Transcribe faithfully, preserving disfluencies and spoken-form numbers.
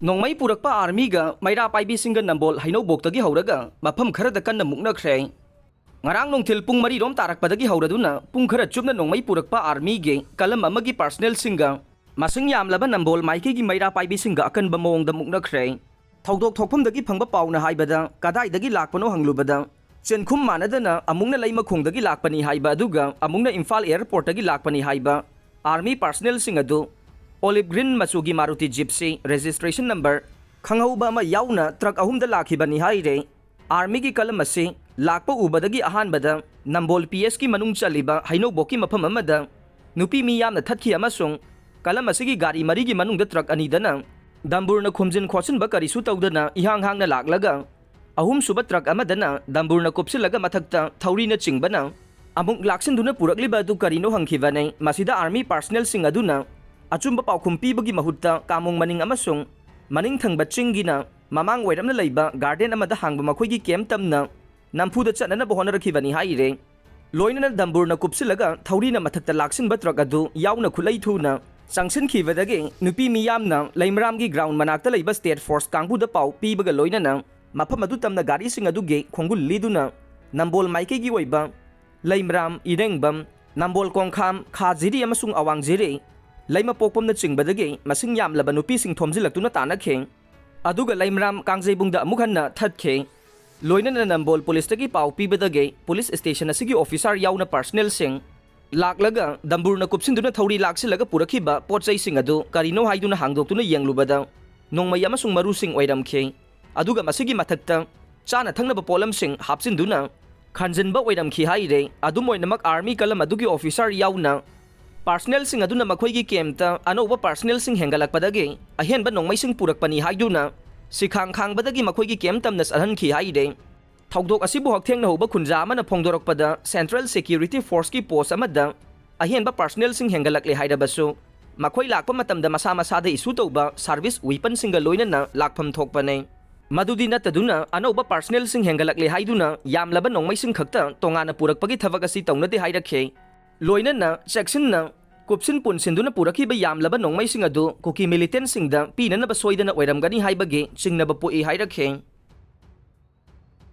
ꯅꯣꯡꯃꯩ ꯄꯨꯔꯛꯄ ꯑꯥꯔꯃꯤꯒ ꯃꯩꯔꯥ ꯄꯥꯏꯕꯤꯁꯤꯡꯒ ꯅꯝꯕꯣꯜ ꯍꯩꯅꯧꯕꯣꯛꯇꯒꯤ ꯍꯧꯔꯒ ꯃꯐꯝ ꯈꯔꯗ ꯀꯟꯅ ꯃꯨꯛꯅꯈ꯭ꯔꯦ꯫ ꯉꯔꯥꯡ ꯅꯨꯡꯊꯤꯜ ꯄꯨꯡ ꯃꯔꯤ ꯔꯣꯝ ꯇꯥꯔꯛꯄꯗꯒꯤ ꯍꯧꯔꯗꯨꯅ ꯄꯨꯡ ꯈꯔ ꯆꯨꯞꯅ ꯅꯣꯡꯃꯩ ꯄꯨꯔꯛꯄ ꯑꯥꯔꯃꯤꯒꯤ ꯀꯂꯝ ꯑꯃꯒꯤ ꯄꯥꯔꯁꯅꯦꯜꯁꯤꯡꯒ ꯃꯁꯤꯡ ꯌꯥꯝꯂꯕ ꯅꯝꯕꯣꯜ ꯃꯥꯏꯀꯩꯒꯤ ꯃꯩꯔꯥ ꯄꯥꯏꯕꯤꯁꯤꯡꯒ ꯑꯀꯟꯕ ꯃꯑꯣꯡꯗ ꯃꯨꯛꯅꯈ꯭ꯔꯦ꯫ ꯊꯧꯗꯣꯛ ꯊꯣꯛꯐꯝꯗꯒꯤ ꯐꯪꯕ ꯄꯥꯎꯅ ꯍꯥꯏꯕꯗ, ꯀꯗꯥꯏꯗꯒꯤ ꯂꯥꯛꯄꯅꯣ ꯍꯪꯂꯨꯕꯗ, ꯆꯦꯟꯈꯨꯝ ꯃꯥꯟꯅꯗꯅ ꯑꯃꯨꯛꯅ ꯂꯩꯃꯈꯣꯡꯗꯒꯤ ꯂꯥꯛꯄꯅꯤ ꯍꯥꯏꯕ, ꯑꯗꯨꯒ ꯑꯃꯨꯛꯅ ꯏꯝꯐꯥꯜ ꯑꯦꯌꯔꯄꯣꯔꯠꯇꯒꯤ ꯂꯥꯛꯄꯅꯤ ꯍꯥꯏꯕ ꯑꯥꯔꯃꯤ ꯄꯥꯔꯁꯅꯦꯜꯁꯤꯡ ꯑꯗꯨ ꯑꯣꯂꯤꯞ ꯒ꯭ꯔꯤꯟ ꯃꯆꯨꯒꯤ ꯃꯥꯔꯨꯇꯤ ꯖꯤꯞꯁꯤ, ꯔꯦꯖꯤꯁꯇ꯭ꯔꯦꯁꯟ ꯅꯝꯕꯔ ꯈꯪꯍꯧꯕ ꯑꯃ ꯌꯥꯎꯅ ꯇ꯭ꯔꯛ ꯑꯍꯨꯝꯗ ꯂꯥꯛꯈꯤꯕꯅꯤ ꯍꯥꯏꯔꯦ꯫ ꯑꯥꯔꯃꯤꯒꯤ ꯀꯂꯝ ꯑꯁꯤ ꯂꯥꯛꯄ ꯎꯕꯗꯒꯤ ꯑꯍꯥꯟꯕꯗ ꯅꯝꯕꯣꯜ ꯄꯤ ꯑꯦꯁꯀꯤ ꯃꯅꯨꯡ ꯆꯜꯂꯤꯕ ꯍꯩꯅꯧꯕꯣꯛꯀꯤ ꯃꯐꯝ ꯑꯃꯗ ꯅꯨꯄꯤ ꯃꯤ ꯌꯥꯝꯅ ꯊꯠꯈꯤ ꯑꯃꯁꯨꯡ ꯀꯂꯝ ꯑꯁꯤꯒꯤ ꯒꯥꯔꯤ ꯃꯔꯤꯒꯤ ꯃꯅꯨꯡꯗ ꯇ꯭ꯔꯛ ꯑꯅꯤꯗꯅ ꯗꯝꯕꯨꯔꯅ ꯈꯣꯝꯖꯤꯟ ꯈꯣꯠꯆꯤꯟꯕ ꯀꯔꯤꯁꯨ ꯇꯧꯗꯅ ꯏꯍꯥꯡ ꯍꯥꯡꯅ ꯂꯥꯛꯂꯒ, ꯑꯍꯨꯝꯁꯨꯕ ꯇ꯭ꯔꯛ ꯑꯃꯗꯅ ꯗꯝꯕꯨꯔꯅ ꯀꯨꯞꯁꯤꯜꯂꯒ ꯃꯊꯛꯇ ꯊꯧꯔꯤꯅꯆꯤꯡꯕꯅ ꯑꯃꯨꯛ ꯂꯥꯛꯁꯤꯟꯗꯨꯅ ꯄꯨꯔꯛꯂꯤꯕ ꯑꯗꯨ ꯀꯔꯤꯅꯣ ꯍꯪꯈꯤꯕꯅꯤ꯫ ꯃꯁꯤꯗ ꯑꯥꯔꯃꯤ ꯄꯥꯔꯁꯅꯦꯜꯁꯤꯡ ꯑꯗꯨꯅ ꯑꯆꯨꯝꯕ ꯄꯥꯎꯈꯨꯝ ꯄꯤꯕꯒꯤ ꯃꯍꯨꯠꯇ ꯀꯥꯃꯣꯡ ꯃꯅꯤꯡ ꯑꯃꯁꯨꯡ ꯃꯅꯤꯡ ꯊꯪꯕ ꯆꯤꯡꯒꯤꯅ ꯃꯃꯥꯡ ꯑꯣꯏꯔꯞꯅ ꯂꯩꯕ ꯒꯥꯔꯗꯦꯟ ꯑꯃꯗ ꯍꯥꯡꯕ ꯃꯈꯣꯏꯒꯤ ꯀꯦꯝꯞ ꯇꯝꯅ ꯅꯝꯐꯨꯗ ꯆꯠꯅꯅꯕ ꯍꯣꯠꯅꯔꯛꯈꯤꯕꯅꯤ ꯍꯥꯏꯔꯦ꯫ ꯂꯣꯏꯅꯅ ꯗꯝꯕꯨꯔꯅ ꯀꯨꯞꯁꯤꯜꯂꯒ ꯊꯧꯔꯤꯅ ꯃꯊꯛꯇ ꯂꯥꯛꯁꯤꯟꯕ ꯇ꯭ꯔꯛ ꯑꯗꯨ ꯌꯥꯎꯅ ꯈꯨꯠꯂꯩ ꯊꯨꯅ ꯆꯪꯁꯤꯟꯈꯤꯕꯗꯒꯤ ꯅꯨꯄꯤ ꯃꯤꯌꯥꯝꯅ ꯂꯩꯃꯔꯥꯝꯒꯤ ꯒ꯭ꯔꯥꯎꯟ ꯃꯅꯥꯛꯇ ꯂꯩꯕ ꯁ꯭ꯇꯦꯠ ꯐꯣꯔꯁ ꯀꯥꯡꯕꯨꯗ ꯄꯥꯎ ꯄꯤꯕꯒ ꯂꯣꯏꯅꯅ ꯃꯐꯝ ꯑꯗꯨ ꯇꯝꯅ ꯒꯥꯔꯤꯁꯤꯡ ꯑꯗꯨꯒꯤ ꯈꯣꯡꯒꯨꯜ ꯂꯤꯗꯨꯅ ꯅꯝꯕꯣꯜ ꯃꯥꯏꯀꯩꯒꯤ ꯑꯣꯏꯕ ꯂꯩꯃꯔꯥꯝ, ꯏꯔꯦꯡꯕꯝ, ꯅꯝꯕꯣꯜ ꯀꯣꯡꯈꯥꯝ, ꯈꯥ ꯖꯤꯔꯤ ꯑꯃꯁꯨꯡ ꯑꯋꯥꯡ ꯖꯤꯔꯤ, ꯂꯩꯃꯄꯣꯛꯄꯝꯅꯆꯤꯡꯕꯗꯒꯤ ꯃꯁꯤꯡ ꯌꯥꯝꯂꯕ ꯅꯨꯄꯤꯁꯤꯡ ꯊꯣꯝꯖꯤꯜꯂꯛꯇꯨꯅ ꯇꯥꯟꯅꯈꯤ꯫ ꯑꯗꯨꯒ ꯂꯩꯃꯔꯥꯝ ꯀꯥꯡꯖꯩꯕꯨꯡꯗ ꯑꯃꯨꯛ ꯍꯟꯅ ꯊꯠꯈꯤ꯫ ꯂꯣꯏꯅꯅ ꯅꯝꯕꯣꯜ ꯄꯨꯂꯤꯁꯇꯒꯤ ꯄꯥꯎ ꯄꯤꯕꯗꯒꯤ ꯄꯨꯂꯤꯁ ꯁ꯭ꯇꯦꯁꯟ ꯑꯁꯤꯒꯤ ꯑꯣꯐꯤꯁꯥꯔ ꯌꯥꯎꯅ ꯄꯥꯔꯁꯅꯦꯜꯁꯤꯡ ꯂꯥꯛꯂꯒ ꯗꯝꯕꯨꯔꯅ ꯀꯨꯞꯁꯤꯟꯗꯨꯅ ꯊꯧꯔꯤ ꯂꯥꯛꯁꯤꯜꯂꯒ ꯄꯨꯔꯛꯈꯤꯕ ꯄꯣꯠ ꯆꯩꯁꯤꯡ ꯑꯗꯨ ꯀꯔꯤꯅꯣ ꯍꯥꯏꯗꯨꯅ ꯍꯥꯡꯗꯣꯛꯇꯨꯅ ꯌꯦꯡꯂꯨꯕꯗ ꯅꯣꯡꯃꯩ ꯑꯃꯁꯨꯡ ꯃꯔꯨꯁꯤꯡ ꯑꯣꯏꯔꯝꯈꯤ꯫ ꯑꯗꯨꯒ ꯃꯁꯤꯒꯤ ꯃꯊꯛꯇ ꯆꯥꯅ ꯊꯛꯅꯕ ꯄꯣꯠꯂꯝꯁꯤꯡ ꯍꯥꯞꯆꯤꯟꯗꯨꯅ ꯈꯟꯖꯤꯟꯕ ꯑꯣꯏꯔꯝꯈꯤ ꯍꯥꯏꯔꯦ꯫ ꯑꯗꯨꯝ ꯑꯣꯏꯅꯃꯛ, ꯑꯥꯔꯃꯤ ꯀꯂꯝ ꯑꯗꯨꯒꯤ ꯑꯣꯐꯤꯁꯥꯔ ꯌꯥꯎꯅ ꯄꯥꯔꯁꯅꯦꯜꯁꯤꯡ ꯑꯗꯨꯅ ꯃꯈꯣꯏꯒꯤ ꯀꯦꯝꯞꯇ ꯑꯅꯧꯕ ꯄꯥꯔꯁꯅꯦꯜꯁꯤꯡ ꯍꯦꯟꯒꯠꯂꯛꯄꯗꯒꯤ ꯑꯍꯦꯟꯕ ꯅꯣꯡꯃꯩꯁꯤꯡ ꯄꯨꯔꯛꯄꯅꯤ ꯍꯥꯏꯗꯨꯅ ꯁꯤꯈꯥꯡ ꯈꯥꯡꯕꯗꯒꯤ ꯃꯈꯣꯏꯒꯤ ꯀꯦꯝꯞ ꯇꯝꯅ ꯆꯠꯍꯟꯈꯤ ꯍꯥꯏꯔꯦ꯫ ꯊꯧꯗꯣꯛ ꯑꯁꯤꯕꯨ ꯍꯛꯊꯦꯡꯅ ꯍꯧꯕ ꯈꯨꯟꯖꯥ ꯑꯃꯅ ꯐꯣꯡꯗꯣꯔꯛꯄꯗ, ꯁꯦꯟꯇ꯭ꯔꯦꯜ ꯁꯦꯀ꯭ꯌꯨꯔꯤꯇꯤ ꯐꯣꯔꯁꯀꯤ ꯄꯣꯁ ꯑꯃꯗ ꯑꯍꯦꯟꯕ ꯄꯥꯔꯁꯅꯦꯜꯁꯤꯡ ꯍꯦꯟꯒꯠꯂꯛꯂꯦ ꯍꯥꯏꯔꯕꯁꯨ, ꯃꯈꯣꯏ ꯂꯥꯛꯄ ꯃꯇꯝꯗ ꯃꯁꯥ ꯃꯁꯥꯗ ꯏꯁꯨ ꯇꯧꯕ ꯁꯥꯔꯚꯤꯁ ꯋꯤꯄꯟꯁꯤꯡꯒ ꯂꯣꯏꯅꯅ ꯂꯥꯛꯐꯝ ꯊꯣꯛꯄꯅꯤ꯫ ꯃꯗꯨꯗꯤ ꯅꯠꯇꯗꯨꯅ, ꯑꯅꯧꯕ ꯄꯥꯔꯁꯅꯦꯜꯁꯤꯡ ꯍꯦꯟꯒꯠꯂꯛꯂꯦ ꯍꯥꯏꯗꯨꯅ ꯌꯥꯝꯂꯕ ꯅꯣꯡꯃꯩꯁꯤꯡ ꯈꯛꯇ ꯇꯣꯉꯥꯟꯅ ꯄꯨꯔꯛꯄꯒꯤ ꯊꯕꯛ ꯑꯁꯤ ꯇꯧꯅꯗꯦ ꯍꯥꯏꯔꯛꯈꯤ꯫ ꯂꯣꯏꯅꯅ ꯆꯦꯛꯁꯤꯟꯅ ꯀꯨꯞꯁꯤꯟ ꯄꯨꯟꯁꯤꯟꯗꯨꯅ ꯄꯨꯔꯛꯈꯤꯕ ꯌꯥꯝꯂꯕ ꯅꯣꯡꯃꯩꯁꯤꯡ ꯑꯗꯨ ꯀꯨꯀꯤ ꯃꯤꯂꯤꯇꯦꯟꯁꯤꯡꯗ ꯄꯤꯅꯅꯕ ꯁꯣꯏꯗꯅ ꯑꯣꯏꯔꯝꯒꯅꯤ ꯍꯥꯏꯕꯒꯤ ꯆꯤꯡꯅꯕ ꯄꯣꯛꯏ ꯍꯥꯏꯔꯛꯈꯤ꯫